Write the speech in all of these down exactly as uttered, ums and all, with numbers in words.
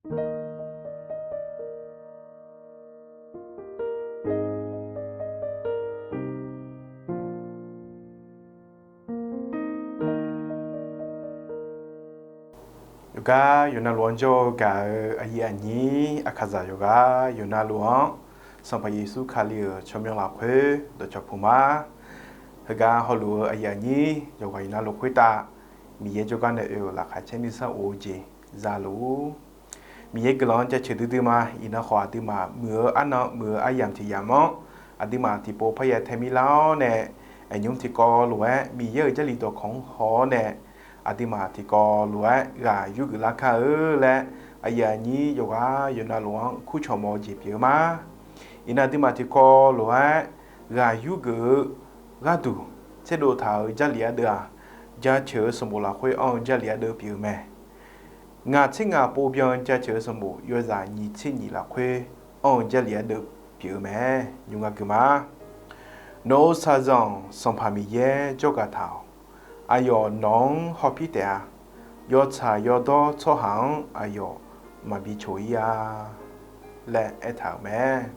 Yawqgar yawqnavluf-anr jawr-eu gaq-eu aqyuif aqnyir aqkaqzaq yawqgar yawqnavluf-anr, Sanqpaq Yeqsur Kali-euq tsawrmyanr lafkhoer dawqcawq puq ma. Heugar hawluf-eu aqyuif aqnyir yawqghaq yawqnavluf khoertav, Miqyaer jawrgar nae oe-euq laqkhaq caer nuisar of-eu jeq za luf-ur. Miqyaer guiqlanq-anr jaceuq duidui ma. Iqnan khawf aqduimaf muiq-eu arnan muiq-eu aryamq tiq yamq-anr, aqduimaf tiqpov parya tae mirlar-awr nae, aqnymr tiqkawv lof-aer Miqyaer-euq Jarlif dawqkawq-anr haw-awr nae, aqduimaf tiqkawv lof-aer ghaq yurgeuf lar kar-eu laer, aqyuif aqnyir yawqghaq yawqnavluf-anr kurcawq mawf-eu jeq pyeuf-eu ma. Iqnan aqduimaf tiqkawv lof-aer ghaq yurgeuf-eu gharduq tserdov taq-euq Jarlif ardeuv-aq, jaceuq-eu sanqbof lafkhoer anr-eu Jarlif ardeuv pyeuf-eu mae. Ngaq tser ngaq pov byan jaceuq-eu sanqbof yawzaq nyiq tser nyiq lafkhoer anr-eu Jarlif ardeuv pyeuf-eu mae. Nymr nga gui ma. Nawq-euq shaqzanq Sanqpaq Miqyaer jawrgaq taq-awq. Aqyawf nawq-anr hawpir taef-a. Yawtsaq yawdawr tsawrhaq-anr aqyawf maqbi coq-ir-a laer aertaq-euq mae.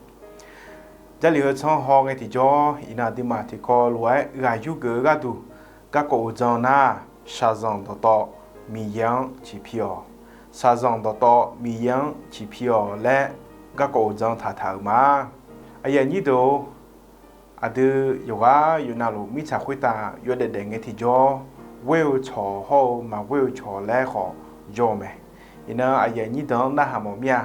Jarlif heu tsanr haw ngae tiqjawr, iqnan aqduimaf tiqkawv lof-aer ghaq yurgeuf-eu gharduq garkawv uqdzan nar, shaqzanq dawqtawv Miqyaer-anr ciqpir-awq. Shaqzanq dawqtawv Miqyaer-anr ciqpir-awq laer garkawv uqdzan taqtaq-euq ma. Aqyuif aqnyir deuq-or, aqdui yawqghaq yawqnavluf mirtsaq khoertav yawdaef daef ngae tiqjawr, ghoer-eu cawq hawr-eu maqghoer-eu cawq laer khawf jawr-eu mae. Iqnan aqyuif aqnyir deuq-anr narhaq mawf mir-a.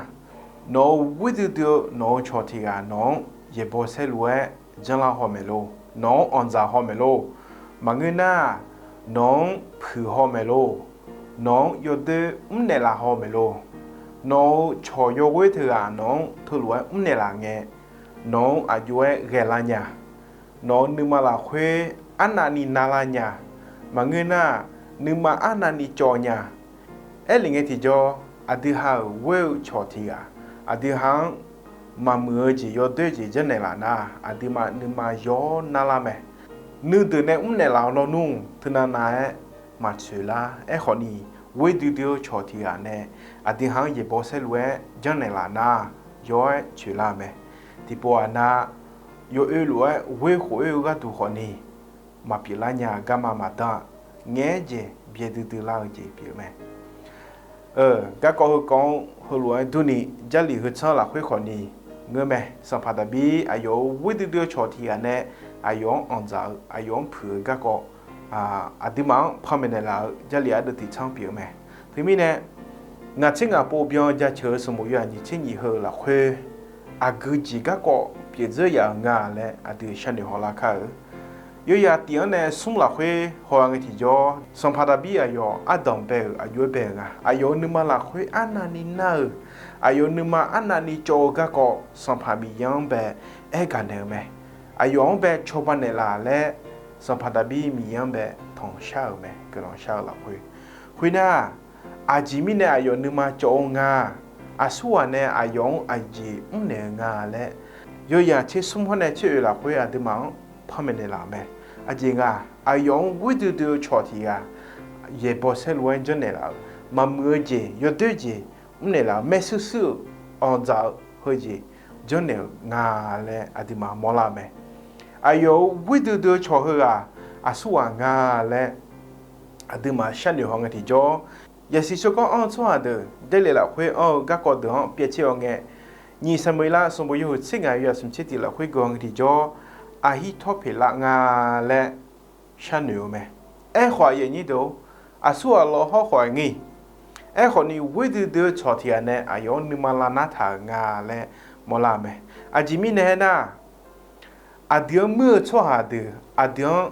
Nawq-euq ghoer duidui-eu nawq-euq cawq tiq ghaq nawq-anr yaeqbawq saerlu-aer janrlar haw maeq lor. Nawq-anr anqdzaq haw maeq lor. Maqngeur nar, nawq-anr puiq haw maeq lor. Nawq-anr yawdoer mrnaeq laf haw maeq lor. Nawq-euq cawq yawghoer teughaq nawq-anr teulof-aer mrnaeq laf ngae, nawq-anr aqjox-aer ghaelar nya. Nawq-euq nuima lafkhoer arnavni navlar nya. Maqngeur nar, nuima arnavni cawv nya. Aerlef ngae tiqjawr, aqdui ha-euq ghoer-eu cawq tiq ghaq aqdui ha-anr maqmuiq-eu jeq yawdoer jeq janrnaeq laf nar, aqduimaf nuima yawr narlar mae. Nuideuq nae mrnaeq laf-eu lawnmr teunav nav-aer maqtsoeq lar. Aerkhawfni, ghoer duidui-eu cawq tiq ghaq nae aqdui ha-anr yaeqbawq saerlu-aer janrnaeq laf nar, yawr-aer tsoeq lar-eu mae. Tiqpov aqnav yawoer lof-aer ghoer khof oer-eu gharduq khawfni maqpyeuf lar nya-eu garma maqdan-a. Ngaeq-aer jeq byaerdui dui lar-eu jeq pyeuf-eu mae. Garkawv heukawv-anr heulof-aer durni, Jarlif heu tsanr lafkhoer khawfni ngeur mae. Sanqpaq Daqbir aqyawf-euq ghoer duidui-eu cawq tiq ghaq nae aqyawf-anr anqdzaq-eu, aqyawf-anr puiq-eu garkawv, aqduimaf-anr panmaeq naeqlaf-eu Jarlif ardeuv tiq tsanr pyeuf-eu mae. Teumirnae, ngaq tser ngaq pov byan jaceuq-eu sanqbof yawzaq nyiq tser nyiq heu lafkhoer, aqgeu jeq garkawv pyeuf dzeur yaf-euq nga laer aqdui sharnoeq hawlar kar-eu. Yawzaq tif-anr nae smr lafkhoer haw-a ngae tiqjawr, Sanqpaq Daqbir aqyawf ardanq bae-euq aqjox-aer bae-euq nga. Aqyawf-euq nuima lafkhoer arnavni nar-euq, aqyawf-euq nuima arnavni cawv-eu garkawv Sanqpaq Miqyaer-anr bae aer gaqnaeq-eu mae. Aqyawf-anr bae cawba naeqlaf laer Sanqpaq Daqbir Miqyaer-anr bae tanqshar-euq mae. Guiqlanq shar-eu lafkhoer, khoernar, aqjeq mirnae aqyawf nuima cawv-eu nga. Aqsurghaq nae aqyawf-anr aqjeq mrnaeq-eu nga laer, yawzaq tser smr hawr nae tser oeq lafkhoer aqduimaf-anr panmaeq naeqlaf-euq mae. Aqjeq nga, aqyawf-anr ghoer duidui-eu cawq tiq ghaq yaeqbawq saerlu-aer janrnaeq laf-euq, maqmuiq-eu jeq yawdoer jeq mrnaeq laf-euq, maershuir shuir-euq, anqdzaq-eu heujeq janrnaeq-euq nga laer aqduimaf mawrlar-eu mae. Aqyawf-euq ghoer duidui-eu cawq heughaq aqsurghaq nga laer aqduimaf sharnoeq haw ngae tiqjawr, yasiq tsawrganr anr-eu tsawrhaq deuq Jarlif lafkhoer anr-eu garkawv deuq-anr pyaev tser-awr ngae, nyiq Saqmaqlav sanqbof yawhuiq tser ngaq yawzaq smq tser tiq lafkhoer gui-awr ngae tiqjawr, Aqhirtawrpeqlav nga laer sharnoeq-eu mae. Aerkhawf aqyuif aqnyir deuq-or, aqsurghaq lawr hawrkhawf-aer ngir. Aerkhawfni ghoer duidui-eu cawq tiq ghaq nae aqyawf-anr nuima lavnar taq-euq nga laer mawrlar-eu mae. Aqjeq mirnae aernar, aqdui-anr muir-eu tsawrhaq deuq aqdui-anr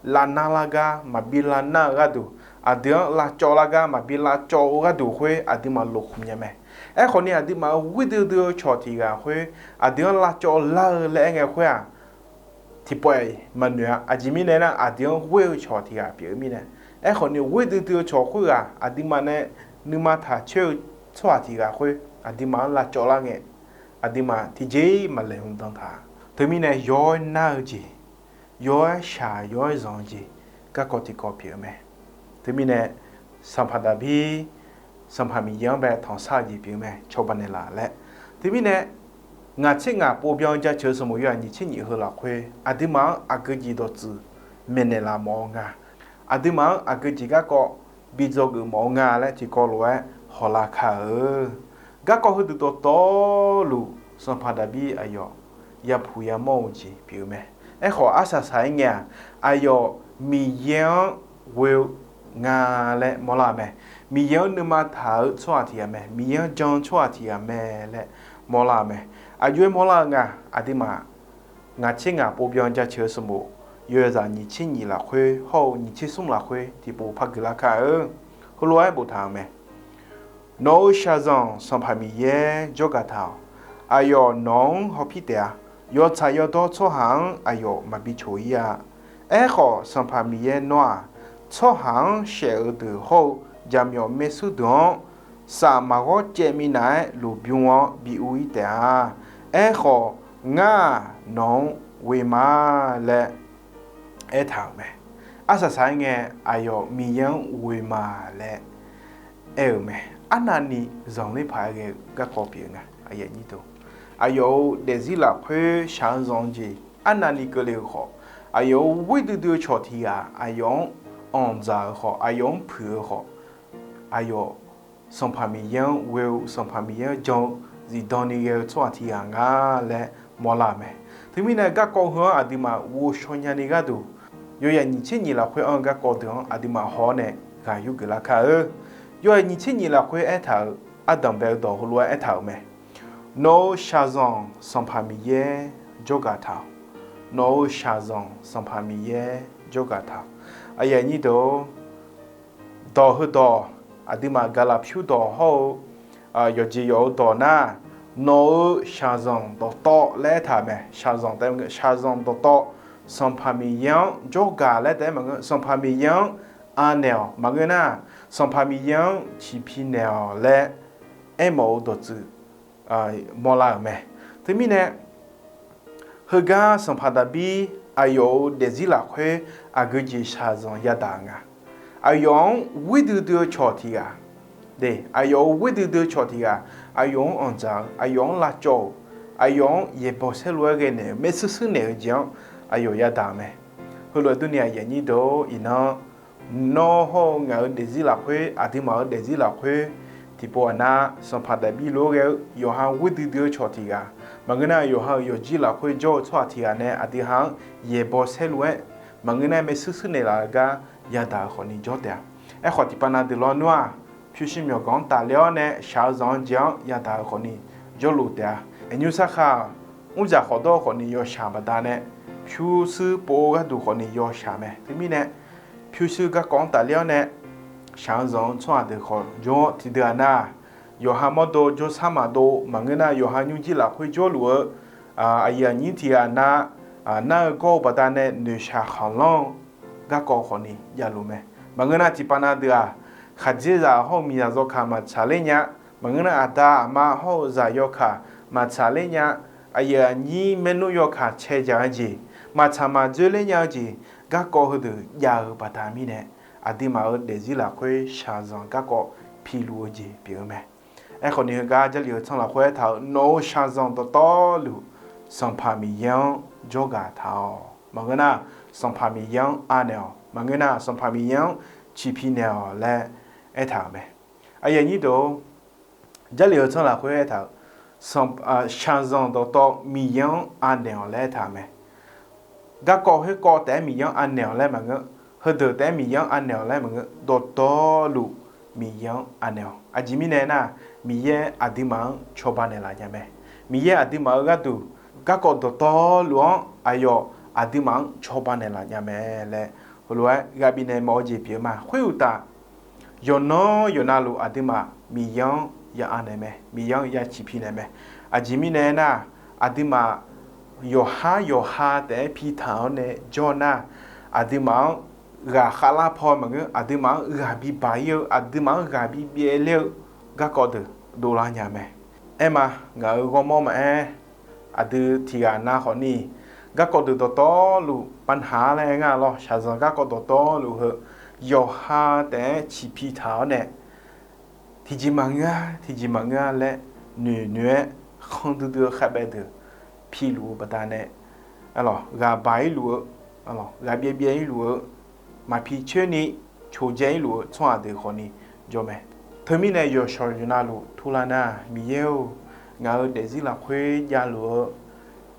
lavnar lar gar maqbi lavnar-eu gharduq, aqdui-anr lavcawv lar gar maqbi lavcawv-eu gharduq khoer aqduimaf lofkhmq nya mae. Aerkhawfni aqduimaf-euq ghoer duidui-eu cawq tiq ghaq khoer aqdui-anr lavcawv lar-eu laer aer ngae khoer-aq, tiqpawf-iq maqnoeq-a. Aqjeq mirnae aernar, aqdui-anr ghoer-eu cawq tiq ghaq pyeuf-eu mirnae. Aerkhawfni ghoer duidui-eu cawq khoerghaq aqduimaf nae nuima taq coer-eu tsawrhaq tiq ghaq khoer aqduimaf-anr lavcawv lar ngae, aqduimaf tiqjeq-iq maqlaeqhmq dan taq. Teumirnae yaw-aer nar-eu jeq, yaw-aer shaq yaw-aer zanq-eu jeq garkawv tiqkawv pyeuf-eu mae. Teumirnae Sanqpaq Daqbir Sanqpaq Miqyaer-anr bae tanqshar-eu jeq pyeuf-eu mae, cawba naeqlaf laer. Teumirnae, ngaq tser ngaq pov byan jaceuq-eu sanqbof yawzaq nyiq tser nyiq heu lafkhoer aqduimaf-anr aqgeu jeq dawqtsuif maeqnaeq laf mawf-eu nga. Aqduimaf-anr aqgeu jeq garkawv bi dzawgeuf mawf-eu nga laer tiqkawv lof-aer hawlar kar-eu. Garkawv heudeuq dawqtawvluf Sanqpaq Daqbir aqyawf yapuq yamawr-eu jeq pyeuf-eu mae. Aerkhawf, arsaq saq-aer ngae-aq, aqyawf Miqyaer-anr ghoe-eu nga laer mawrlar-eu mae. Miqyaer-anr nuima taq-eu tsawrhaq tiq ghaq mae. Miqyaer-anr jan-eu tsawrhaq tiq ghaq mae laer mawrlar-eu mae. Aqjox-aer mawrlar-eu nga, aqduimaf ngaq tser ngaq pov byan jaceuq-eu sanqbof yawzaq nyiq tser nyiq lafkhoer hawr-eu nyiq tser smr lafkhoer tiqpov par guiqlar kar-eu. Heulof-aer boftaq-euq mae. Nawq-euq shaqzanq Sanqpaq Miqyaer jawrgaq taq-awq. Aqyawf nawq-anr hawpir taef-a. Yawtsaq yawdawr tsawrhaq-anr aqyawf maqbi coq-ir-a. Aerkhawf, Sanqpaq Miqyaer nawr-aq, tsawrhaq-anr shaef-eu deuq hawr-eu jaqmyawf maershuir deuq-anr, saf maqghawr caev minav-aer lmqbymr-anr bi ur-ir taef-a. Aerkhawf, ngar-aq, nawq-anr ghoe ma laer aertaq-euq mae. Arsaq saq-aer ngae, aqyawf Miqyaer-anr ghoe ma laer aer-euq mae. Arnavni zanqler paq-aer ghae-eu garkawv pyeuf nga. Aqyawf-euq daefzir lafkhoer shaq-eu zanq-eu jeq arnavni keuvle-euq khawf, aqyawf-euq ghoer duidui-eu cawq tiq ghaq aqyawf-anr anqdzaq-euq khawf, aqyawf-anr puiq-eu khawf, aqyawf Sanqpaq Miqyaer-anr ghoe-eu, Sanqpaq Miqyaer-anr jan-eu zifdan ni ghae-eu tsawrhaq tiq ghaq nga laer mawrlar-euq mae. Teumirnae garkawv heu-anr aqduimaf ghovshaw nyani gharduq, yawzaq nyiq tser nyiq lafkhoer anr-eu garkawv deuq-anr aqduimaf haw-awr nae ghaq yurgeuf lar kar-eu. Yawzaq nyiq tser nyiq lafkhoer aertaq-euq ardanq bae-eu dawq heulof-aer aertaq-euq mae. Nawq-euq shaqzanq Sanqpaq Miqyaer jawrgaq taq-awq. Nawq-euq shaqzanq Sanqpaq Miqyaer jawrgaq taq-awq. Aqyuif aqnyir deuq-or, dawq heudawq aqduimaf gaqlaq pyur dawq hawr-eu yawqjeq yawf-eu dawq nar, nawq-euq shaqzanq dawqtawv laer aertaq-euq mae. Shaqzanq taef-aer, shaqzanq dawqtawv Sanqpaq Miqyaer-anr jawrgaq laer taef-aer maqngeur, Sanqpaq Miqyaer-anr anaeq-awq maqngeur nar, Sanqpaq Miqyaer-anr ciqpi naeq-awq laer aermawf-eu dawqtsuif mawrlar-euq mae. Teumirnae, heugar Sanqpaq Daqbir aqyawf-euq daefzir lafkhoer aqgeu jeq shaqzanq yadaq-eu nga. Aqyawf-anr ghoer duidui-eu cawq tiq ghaq, aqyawf-euq ghoer duidui-eu cawq tiq ghaq, aqyawf-anr anqdzaq-eu, aqyawf-anr lavcawv-euq, aqyawf-anr yaeqbawq saerlu-aer ghae naeq-eu, maershuir shuir naeq-eu jeq-anr aqyawf yadaq-euq mae. Heulof-aer durni aqyuif aqnyir deuq-or, iqnan nawr hawr-eu ngaq-euq daefzir lafkhoer, aqduimaf-euq daefzir lafkhoer tiqpov aqnav Sanqpaq Daqbir lof-aer ghae-eu yawqha ghoer duidui-eu cawq tiq ghaq maqngeur nar, yawqha-euq yawqjir lafkhoer jawr-eu tsawrhaq tiq ghaq nae aqdui ha-anr yaeqbawq saerlu-aer maqngeur nar, maershuir shuir naeqlaf-eu gar yadaq-eu khawfni jawr taef-a. Aerkhawf, tiqpav na deuq lawr nmr-aq, pyurshuir myawqganq-anr tafler-awr nae shaq-eu zanq-eu jeq-anr yadaq-eu khawfni jawrluf taef-a. Aqnymr sarkhaq-aq, mrdzaq khawfdawr-eu khawfni yawshaq baqdanae pyurshuir pov-eu gharduq khawfni yawshaq mae. Teumirnae, pyurshuir garkawv-anr tafler-awr nae shaq-eu zanq-eu tsawrhaq deuq khawf jawr-awr, tiqdeuq-aq nar, yawqha mawrdo jawrsar maqdov maqngeur nar, yawqha nymrjir lafkhoer jawrluf-eu aqyuif aqnyir tiq ghaq nar, nar-eu gawr-eu baqdanae noeqshaq khanqlanr-eu garkawv khawfni javluf mae. Maqngeur nar, tiqpav na deuq-aq, khaqdzerzaq hawr-eu miqzaq zawkaq maqtsaq ler nya. Maqngeur nar, aqda aqma hawr-eu zaq yawkaq maqtsaq ler nya. Aqyuif aqnyir maernmr yawkaq cae dzaq-eu jeq, maqtsaq maqdzoer ler nya-eu jeq, garkawv heudeuq jav-eu baqda mirnae, aqduimaf-euq daefzir lafkhoer shaqzanq garkawv piluf-eu jeq pyeuf-eu mae. Aerkhawfni, heugar Jarlif-eu tsanr lafkhoer aertaq-euq, nawq-euq shaqzanq dawqtawvluf Sanqpaq Miqyaer-anr jawrgaq taq-awq. Maqngeur nar, Sanqpaq Miqyaer-anr anaeq-awq. Maqngeur nar, Sanqpaq Miqyaer-anr ciqpi naeq-awq laer aertaq-euq mae. Aqyuif aqnyir deuq-or, Jarlif-eu tsanr lafkhoer aertaq-euq, shaqzanq dawqtawv Miqyaer-anr anaeq-awq laer aertaq-euq mae. Garkawv khoerkawv taef-aer Miqyaer-anr anaeq-awq laer maqngeur. Heudeuq taef-aer Miqyaer-anr anaeq-awq laer maqngeur. Dawqtawvluf Miqyaer-anr anaeq-awq. Aqjeq mirnae aernar, Miqyaer aqduimaf-anr cawba naeqlaf nya mae. Miqyaer aqduimaf-eu gharduq garkawv dawqtawvluf-anr aqyawf aqduimaf-anr cawba naeqlaf nya mae laer heulof-aer ghaq bifnaeq mawf-eu jeq pyeuf-eu ma. Khoeruqtaf, yawqnan yawqnavluf aqduimaf Miqyaer-anr ya anaeq mae, Miqyaer-anr ya ciqpi naeq mae. Aqjeq mirnae aernar, aqduimaf yawqhar yawqha taef-aer pitaq-awr nae jawr nar, aqduimaf-anr ghaq khavlar paw maqngeur, aqduimaf-anr ghaq bibaq-ir-eu, aqduimaf-anr ghaq bibyaevler-eu garkawv deuq dovlar nya mae. Aerma, ngaq-euq ghawrmawr maqaer, aqdui tiq ghaq na khawfni, garkawv deuq dawqtawvluf pavnaq-ar laer aer ngar lawr, shaqzanq garkawv dawqtawvluf heu yawqha taef-aer ciqpi taq-awr nae, tiqjeq maqngeur-a, tiqjeq maqngeur-a laer noeq noeq-aer khanr duidui-eu khavbaev deuq piluf-eu baqdanae, ghaq baq-ir luf-eu, ghaq byaev byaev-ir luf-eu, maqpi coer ni coqdzae-ir luf-eu tsawrhaq deuq khawfni jawr mae. Teumirnae yawqshawq yawqnavluf turlar nar, Miqyaer-or, ngaq-euq daefzir lafkhoer javluf-eu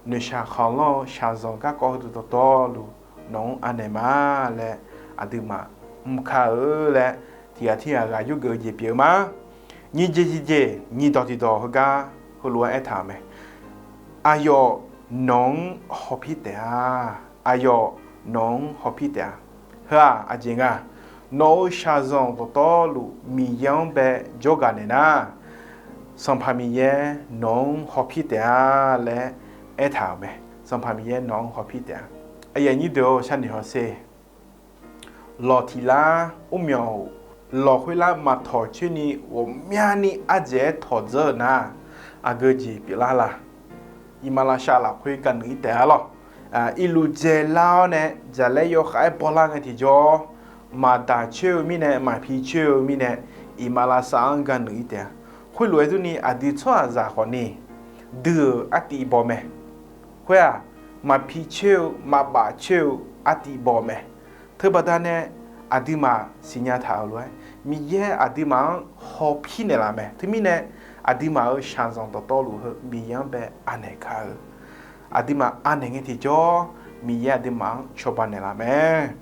noeqshaq khanqlanr-eu shaqzanq garkawv heudeuq dawqtawvluf nawq-anr anaeq ma laer aqduimaf mr kar-eu laer, tiqghaq tirghaq ghaq yurgeuf-eu jeq pyeuf-eu ma. Nyiq jeq tiqjeq nyiq dawq tiqdawq heugar heulof-aer aertaq-euq mae. Aqyawf nawq-anr hawpir taef-a. Aqyawf nawq-anr hawpir taef-a. Heu-aq aqjeq nga, nawq-euq shaqzanq dawqtawvluf Miqyaer-anr bae jawrgaq naeq nar, Sanqpaq Miqyaer nawq-anr hawpir taef-a laer aertaq-euq mae. Sanqpaq Miqyaer nawq-anr hawpir taef-a. Aqyuif aqnyir deuq-or, sharnoeq hawsher. Lawq tiq lar, mrmyanq-euq lawq khoerlar maqtawq coerni ghawqmyani ardzaeq-aer tawq dzeur-euq nar, aqgeu jeq pyeuflar la? Iqmalavshav lafkhoer gaqnuiv-ir taef-a lawr. Irluf dzaelar-awr nae jaqlaer yawkhav-aer bawlar ngae tiqjawr, maqdaq coer-eu mirnae, maqpi coer-eu mirnae, iqmalavshav-anr gaqnuiv-ir taef-a. Khoerlof-aer durni aqdui tsawrhaqzaq khawfni dui-euq artiv baw mae. Khoer-aq, maqpi coer-eu, maqbaf coer-eu artiv baw mae. Teubaqda nae aqduimaf siqnya taq-euq lof-aer, Miqyaer aqduimaf-anr hawpir naeqlaf mae. Teumirnae, aqduimaf-euq shaqzanq dawqtawvluf heu Miqyaer-anr bae anaeq kar-eu. Aqduimaf anaeq ngae tiqjawr, Miqyaer aqduimaf-anr cawba naeqlaf mae.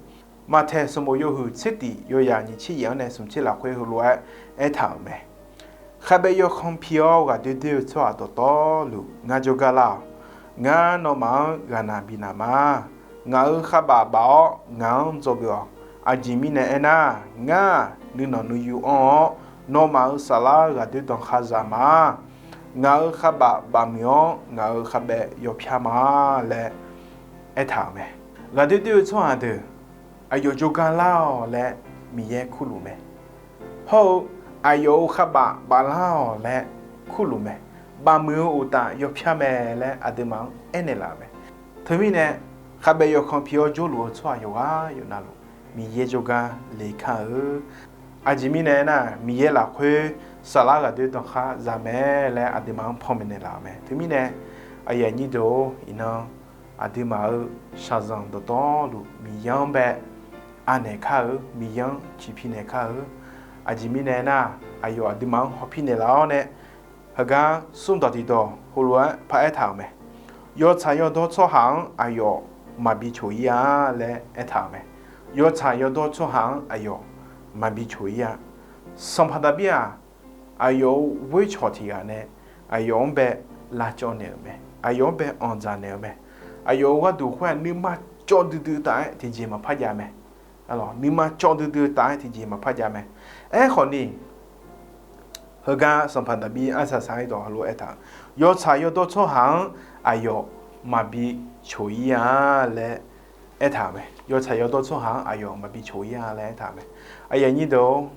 Maqtaeq sanqbof yawhuiq tser tiq yawyaq nyiq tser yaeq-anr nae smq tser lafkhoer heulof-aer aertaq-euq mae. Khavbaev yawkhanr pi-awr ghaqdoer doer-eu tsawrhaq dawqtawvluf ngar jawrgar lar-awq. Ngar nawmaf-anr ghaqnaq binaq ma. Ngaq-euq khavbaf baf-awr ngaq-anr dzawgeuf-awq. Aqjeq mirnae aernar, ngar nuinanq nuiyu anr-awr, nawmaf-euq saflar ghaqdoer danqkha zaq ma. Ngaq-euq khavbaf baf muiq-awr, ngaq-euq khavbaev yawpyar ma laer aertaq-euq mae. Ghaqdoer doer-eu tsawrhaq deuq, aqyawf jawrgar lar-awq laer Miqyaer kurluf mae. Hawr-eu aqyawf-euq khavbaf baflar-awq laer kurluf mae. Baf muiq-eu uqtaf yawpyar mae laer aqduimaf-anr aernaeq laf-euq mae. Teumirnae, khavbaev yawkhanr pi-awr jawrluf-eu tsawrhaq yawqghaq yawqnavluf Miqyaer jawrgar lekar-eu. Aqjeq mirnae aernar, Miqyaer lafkhoer saflar ghaqdoer danqkha zaq mae laer aqduimaf-anr panmaeq naeqlaf-euq mae. Teumirnae, aqyuif aqnyir deuq-or, iqnan aqduimaf-euq shaqzanq dawqtawvluf Miqyaer-anr bae anaeq kar-eu, Miqyaer-anr ciqpi naeq kar-eu. Aqjeq mirnae aernar, aqyawf aqduimaf-anr hawpir naeqlaf-awr nae, heugar smr dawq tiqdawq heulof-aer paraer taq-euq mae. Yawtsaq yawdawr tsawrhaq-anr aqyawf maqbi coq-ir-a laer aertaq-euq mae. Yawtsaq yawdawr tsawrhaq-anr aqyawf maqbi coq-ir-a. Sanqpaq Daqbir-aq, aqyawf-euq ghoer cawq tiq ghaq nae aqyawf-anr bae lavcawv naeq-euq mae. Aqyawf-anr bae anqdzaq naeq-euq mae. Aqyawf-euq gharduq khoer-aq, nuima cawv duidui taf-aer tiqjeq maqpar jav mae. Nuima cawv duidui taf-aer tiqjeq maqpar jav mae. Aerkhawfni, heugar Sanqpaq Daqbir arsaq saq-ir dawq heulof-aer aertaq-euq, yawtsaq yawdawr tsawrhaq-anr aqyawf maqbi coq-ir-a laer aertaq-euq mae. Yawtsaq yawdawr tsawrhaq-anr aqyawf maqbi coq-ir-a laer aertaq-euq mae. Aqyuif aqnyir deuq-or,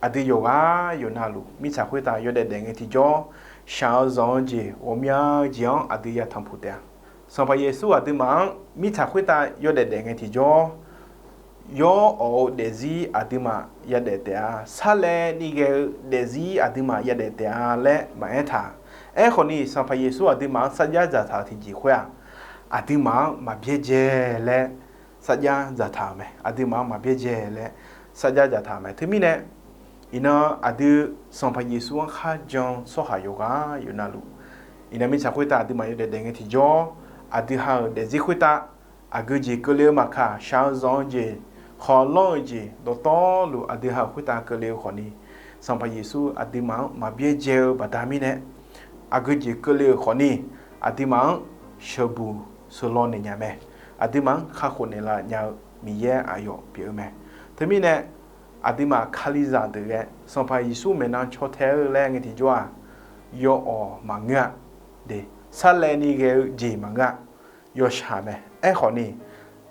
aqdui yawqghaq yawqnavluf mirtsaq khoertav yawdaef daef ngae tiqjawr, shaq-eu zanq-eu jeq ghawqmya jeq-anr aqdui yatanq puq taef-a. Sanqpaq Yeqsur aqduimaf-anr mirtsaq khoertav yawdaef daef ngae tiqjawr, yawr awq-eu daefzir aqduimaf yadaef taef-a. Sarlaevni ghae-eu daefzir aqduimaf yadaef taef-a laer maqaer taq. Aerkhawfni, Sanqpaq Yeqsur aqduimaf-anr sarjax dzaqtaq-euq tiqjeq khoer-aq, aqduimaf-anr maqbyaerdzae laer sarjax dzaqtaq-euq mae. Aqduimaf-anr maqbyaerdzae laer sarjax dzaqtaq-euq mae. Teumirnae, iqnan aqdui Sanqpaq Yeqsur-anr kharjan-eu tsawrhaq yawqghaq yawqnavluf, iqnan mirtsaq khoertav aqduimaf yawdaef daef ngae tiqjawr, aqdui ha-euq daefzir khoertav, aqgeu jeq keuvle-eu maqkaq, shaq-eu zanq-eu jeq, khawqlanr-eu jeq dawqtawvluf aqdui ha-euq khoertav keuvle-eu khawfni, Sanqpaq Yeqsur aqduimaf-anr maqbyaerdzae-eu baqda mirnae, aqgeu jeq keuvle-euq khawfni, aqduimaf-anr sheuqbuq sheuqlaw naeq nya mae. Aqduimaf-anr kakhof naeqlaf nya-eu Miqyaer aqyawf pyeuf-eu mae. Teumirnae, aqduimaf Kalizaq deuq ghae Sanqpaq Yeqsur maeqnan caw tae-eu laer ngae tiqjawr-aq, yawawq maqngeur-a. Sarlaevni ghae-eu jeq maqngeur-a. Yawshaq mae. Aerkhawfni,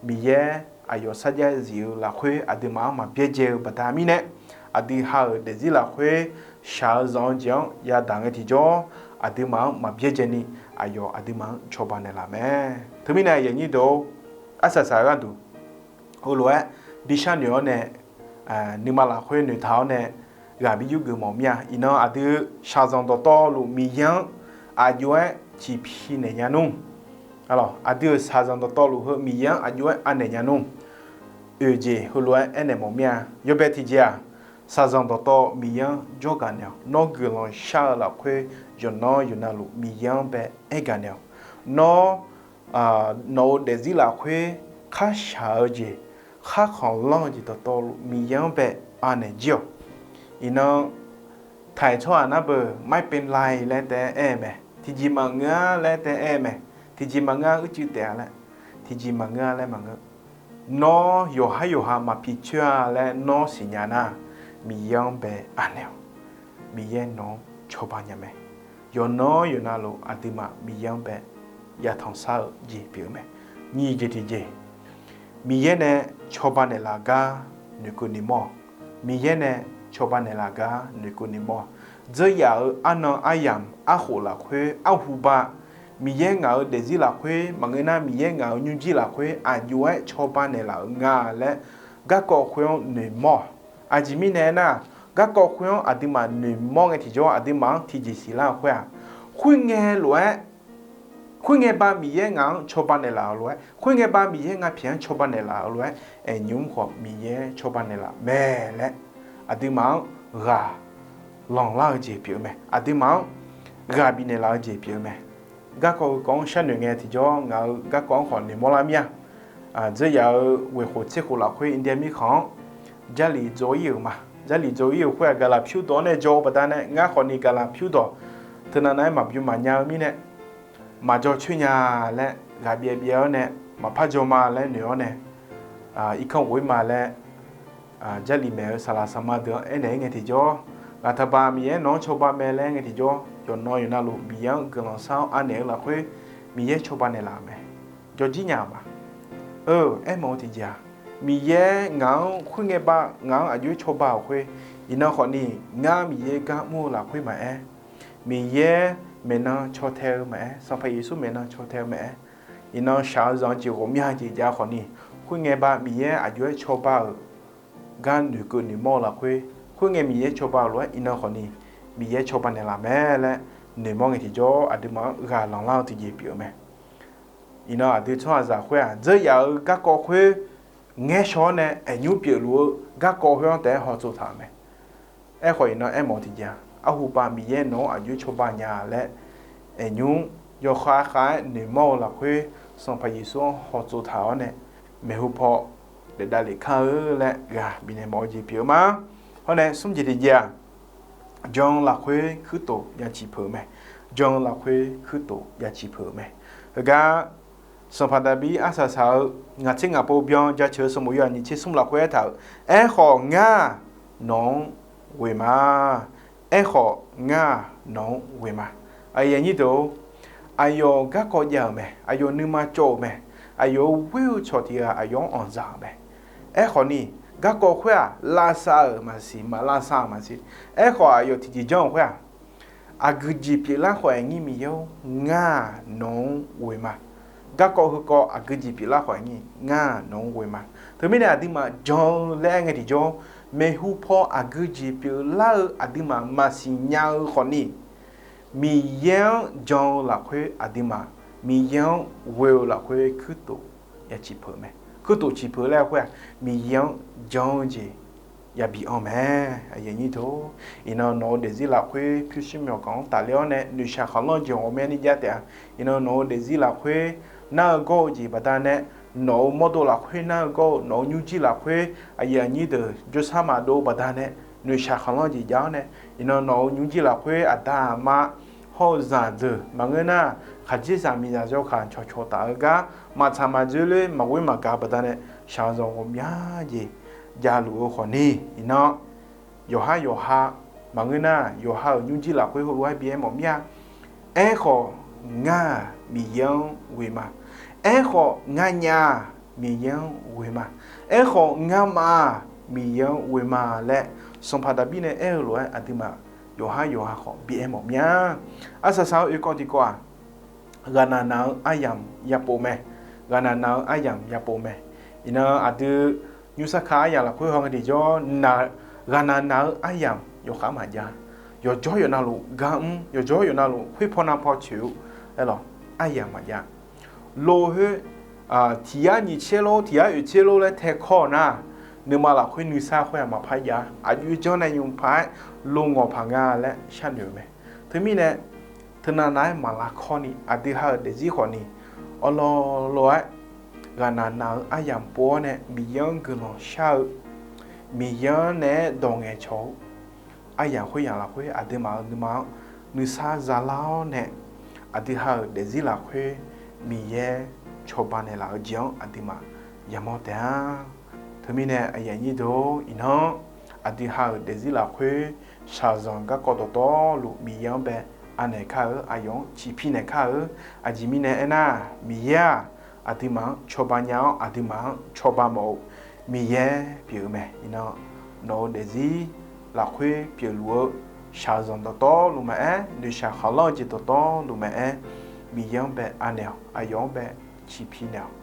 Miqyaer aqyawf sarjax zif-eu lafkhoer aqduimaf-anr maqbyaerdzae-eu baqda mirnae, aqdui ha-euq daefzir lafkhoer shaq-eu zanq-eu jeq-anr yadaq ngae tiqjawr, aqduimaf-anr maqbyaerdzaeni aqyawf aqduimaf-anr cawba naeqlaf mae. Teumirnae aqyuif aqnyir deuq-or, arsaq saq-eu gharduq heulof-aer bi sharnoeq-awr nae, nuima lafkhoer noeqtaq-awr nae, ghaq bi yurgeuf mawf mir-a. Iqnan aqdui shaqzanq dawqtawvluf Miqyaer-anr aqjox-aer ciqpi naeq nya nmr. Aqdui-euq shaqzanq dawqtawvluf heu Miqyaer-anr aqjox-aer anaeq nya nmr. Oeq jeq heulof-aer aernaeq mawf mir-a. Yawbae tiqjeq-aq, shaqzanq dawqtawv Miqyaer-anr jawrgaq naeq-awq. Nawr guiqlanq shar-eu lafkhoer yawqnan yawqnavluf Miqyaer-anr bae aergaq naeq-awq. Nawr nawq-euq daefzir lafkhoer kharshaq-eu jeq, kharkhanq lanr-eu jeq dawqtawvluf Miqyaer-anr bae anaeq jir-awq. Iqnan taiq tsawrhaq nar beuq ไม่เป็นไร laer taef-aer aer-eu mae. Tiqjeq maqngeur-a laer taef-aer aer-eu mae. Tiqjeq maqngeur-a uicuiv taef-a laer. Tiqjeq maqngeur-a laer maqngeur. Nawr yawqhar yawqha maqpi coer-a laer nawr siqnya nar, Miqyaer-anr bae anaeq-awq. Miqyaer nawq-anr cawba nya mae. Yawqnan yawqnavluf aqduimaf Miqyaer-anr bae yatanq shar-eu jeq pyeuf-eu mae. Nyiq jeq tiqjeq, Miqyaer nae cawba naeqlaf gar noeqkeuv noeqmawr-awq. Miqyaer nae cawba naeqlaf gar noeqkeuv noeqmawr-awq. Dzeuryaf-euq arnan aryamq arkhof lafkhoer arhuba, Miqyaer ngaq-euq daefzir lafkhoer maqngeur nar, Miqyaer ngaq-euq nymrjir lafkhoer aqjox-aer cawba naeqlaf-euq nga laer garkawv khoer-anr noeqmawr-awq. Aqjeq mirnae aernar, garkawv khoer-anr aqduimaf noeqmawr ngae tiqjawr aqduimaf-anr tiqjeq siqlar-eu khoer-aq, khoerngae lof-aer, khoerngae ba Miqyaer ngaq-anr cawba naeqlaf-euq lof-aer, khoerngae ba Miqyaer ngaq pyaeq-anr cawba naeqlaf-euq lof-aer, aernymr khawf Miqyaer cawba naeqlaf mae laer aqduimaf-anr ghaq lanqlar-eu jeq pyeuf-eu mae. Aqduimaf-anr ghaq bifnaeq laf-eu jeq pyeuf-eu mae. Garkawv heukawv-anr sharnoeq ngae tiqjawr ngaq-euq garkawv-anr khawf noeqmawr lar mir-a. Dzeuryaf-euq ghoeq khof tser khof lafkhoer India mirkhanq-anr Jarlif dzaw ir-euq ma. Jarlif dzaw ir-euq khoer-aq, gaqlaq pyur dawq-anr nae jaw-eu baqdanae ngar khawfni gaqlaq pyur dawq teunav nav-aer maqbymr maqnya-eu mirnae, maqjaw coer nya laer ghaq byav byav-awr nae, maqpar jaw ma laer noeq-awr nae, irkanr ghof ir ma laer, Jarlif maeq-eu saqlaq saqma deuq-anr aernaeq-aer ngae tiqjawr, ghaq taqbaq Miqyaer nawq-anr cawba mae laer ngae tiqjawr, yawqnan yawqnavluf Miqyaer-anr guiqlanq shar-awr anaeq-eu lafkhoer Miqyaer cawba naeqlaf-euq mae. Jawrjir nya-euq ma. Eu, aermawf-eu tiqjeq-aq, Miqyaer ngaq-anr khoerngae ba ngaq-anr aqjox-aer cawba-euq khoer, iqnan khawfni ngar Miqyaer gar mr-eu lafkhoer maqaer, Miqyaer maeqnan caw tae-eu maqaer, Sanqpaq Yeqsur maeqnan caw tae-eu maqaer, iqnan shaq-eu zanq-eu jeq ghawqmya jeq jav khawfni, khoerngae ba Miqyaer aqjox-aer cawba-euq gar noeqkeuv noeqmawr-eu lafkhoer, khoerngae Miqyaer cawba-euq lof-aer iqnan khawfni Miqyaer cawba naeqlaf mae laer noeqmawr ngae tiqjawr aqduimaf-anr ghaq lanqlar-eu tiqjeq pyeuf-eu mae. Iqnan aqdui tsawrhaqzaq khoer-aq, dzeuryaf-euq garkawv khoer ngaershaw-awr nae aernymr pyeufluf-eu garkawv khoer-anr taef-aer hawtsov taq-euq mae. Aerkhawf iqnan aermawf-eu tiqjeq-aq, arhuba Miqyaer nawq-anr aqjox-aer cawba nya laer aernymr yawkhav khav-aer noeqmawr-eu lafkhoer Sanqpaq Yeqsur-anr hawtsov taq-awr nae maeqhu paw daef davlef kar-eu laer ghaq bifnaeq mawf-eu jeq pyeuf-eu ma. Hawr nae smr jeq tiqjeq-aq, jan-eu lafkhoer kuirtof ya ciqpeuq-eu mae. Jan-eu lafkhoer kuirtof ya ciqpeuq-eu mae. Heugar Sanqpaq Daqbir arsaq saq-eu ngaq tser ngaq pov byan jaceuq-eu sanqbof yawhaq nyiq tser smr lafkhoer aertaq-euq, Aerkhawf ngar nawq-anr ghoe ma. Aerkhawf ngar nawq-anr ghoe ma. Aqyuif aqnyir deuq-or, aqyawf garkawv jav-euq mae, aqyawf nuima cawv-euq mae, aqyawf-euq ghoer-eu cawq tiq ghaq aqyawf-anr anqdzaq-euq mae. Aerkhawfni, garkawv khoer-aq, lavsav-euq maqsiq, maq lavsav-euq maqsiq. Aerkhawf aqyawf tiqjeq janr-euq khoer-aq, aqgeu jeq pyeuflar khawf aqnyir Miqyaer-or, ngar nawq-anr ghoe ma. Garkawv heukawv aqgeu jeq pyeuflar khawf aqnyir, ngar nawq-anr ghoe ma. Teumirnae aqduimaf jan-eu laer aer ngae tiqjawr, maeqhu paw aqgeu jeq pyeuflar-eu aqduimaf maqsiq nya-eu khawfni, Miqyaer-anr jan-eu lafkhoer aqduimaf, Miqyaer-anr ghoe-eu lafkhoer kuirtof ya ciqpeuq mae. Kuirtof ciqpeuq laer khoer-aq, Miqyaer-anr jan-eu jeq yabi anr mae. Iqnan nawq-eu daefzir lafkhoer pyurshuir myawqganq-anr tafler-awr nae noeqshaq khanqlanr jeq ghawqmyani jav taef-a. Iqnan nawq-eu daefzir lafkhoer nar-eu gawr-eu jeq baqdanae, nawq-euq mawrdo lafkhoer nar-eu gawr-eu, nawq-euq nymrjir lafkhoer aqyuif aqnyir deuq jawrshar maqdov-eu baqdanae noeqshaq khanqlanr jeq jav-awr nae, iqnan nawq-euq nymrjir lafkhoer aqda aqma hawr-eu zaqdeuq maqngeur nar, khaqdzerzaq miqzaq yawkaq cawqcawq taf-eu gar maqtsaq maqdzoer ler maqghoer maqgaq baqdanae shaqzanq ghawqmya jeq javluf-eu khawfni, iqnan yawqhar yawqha maqngeur nar, yawqha-euq nymrjir lafkhoer heulof-aer bi aer mawf mir-a. Aerkhawf ngar-aq Miqyaer-anr ghoe ma. Aerkhawf ngar nya-aq Miqyaer-anr ghoe ma. Aerkhawf ngamaf-aq Miqyaer-anr ghoe ma laer Sanqpaq Daqbir nae aer-eu lof-aer aqduimaf yawqhar yawqha khawf bi aer mawf mir-a. Arsaq saq-eu oekawv tiqkawv-aq, ghaqnaq naq-eu aryamq yapov mae. Ghaqnaq naq-eu aryamq yapov mae. Iqnan aqdui nymrsar ka aryamq lafkhoer haw ngae tiqjawr, ghaqnaq naq-eu aryamq yawkhav maqjav. Yawqjawr yawqnavluf gar mr, yawqjawr yawqnavluf khoer paw nav paw coeq-eu, aerlawq, aryamq maqjav. Lo khoer, tiq yar nyiq tser lor, tiq yar oeq tser lor laer tae kawr-eu nar, nuima lafkhoer nuisar khoer-aq maqpar jav. Aqjox janr nae nymr paq-aer lo ngawq paq nga laer sharnoeq-eu mae. Teumirnae, teunav nav-aer maq lavkawr ni, aqdui ha-euq daefzir khawf ni, awqlawq lof-aer ghaqnaq naq-eu aryamq pov-awr nae Miqyaer-anr guiqlanq shar-eu, Miqyaer-anr naeq-aer dawq ngaeqcawq-eu aryamq khoeryamq lafkhoer aqduimaf-euq nuima-anr nuisar zalar-awr nae, aqdui ha-euq daefzir lafkhoer Miqyaer cawba naeqlaf-eu jeq-anr aqduimaf yamawr taef-a. Teumirnae aqyuif aqnyir deuq-or, iqnan aqdui ha-euq daefzir lafkhoer shaqzanq garkawv dawqtawvluf Miqyaer-anr bae anaeq kar-eu, aqyawf-anr ciqpi naeq kar-eu. Aqjeq mirnae aernar, Miqyaer-aq, aqduimaf-anr cawba nya-awr, aqduimaf-anr cawba mawf-eu Miqyaer pyeuf-eu mae. Iqnan nawq-euq daefzir lafkhoer pyeufluf-eu shaqzanq dawqtawvluf maqaer, noeqshaq khanqlanr-eu jeq dawqtawvluf maqaer, Miqyaer-anr bae anaeq-awq, aqyawf-anr bae ciqpi naeq-awq.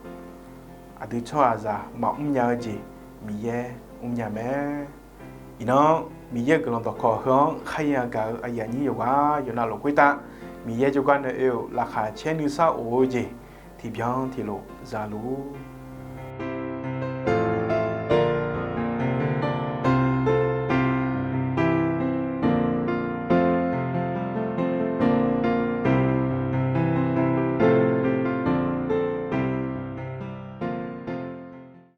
Aqdui tsawrhaqzaq maqmr nya-eu jeq Miqyaer mrnya mae. Iqnan Miqyaer-euq guiqlanq dawqkawq heu-anr khar yagaq-eu aqyuif aqnyir yawqghaq yawqnavluf khoertav, Miqyaer jawrgar nae oe-euq laqkhaq caer nuisar of-eu jeq tiqbyan tiqlof zaluf-ur.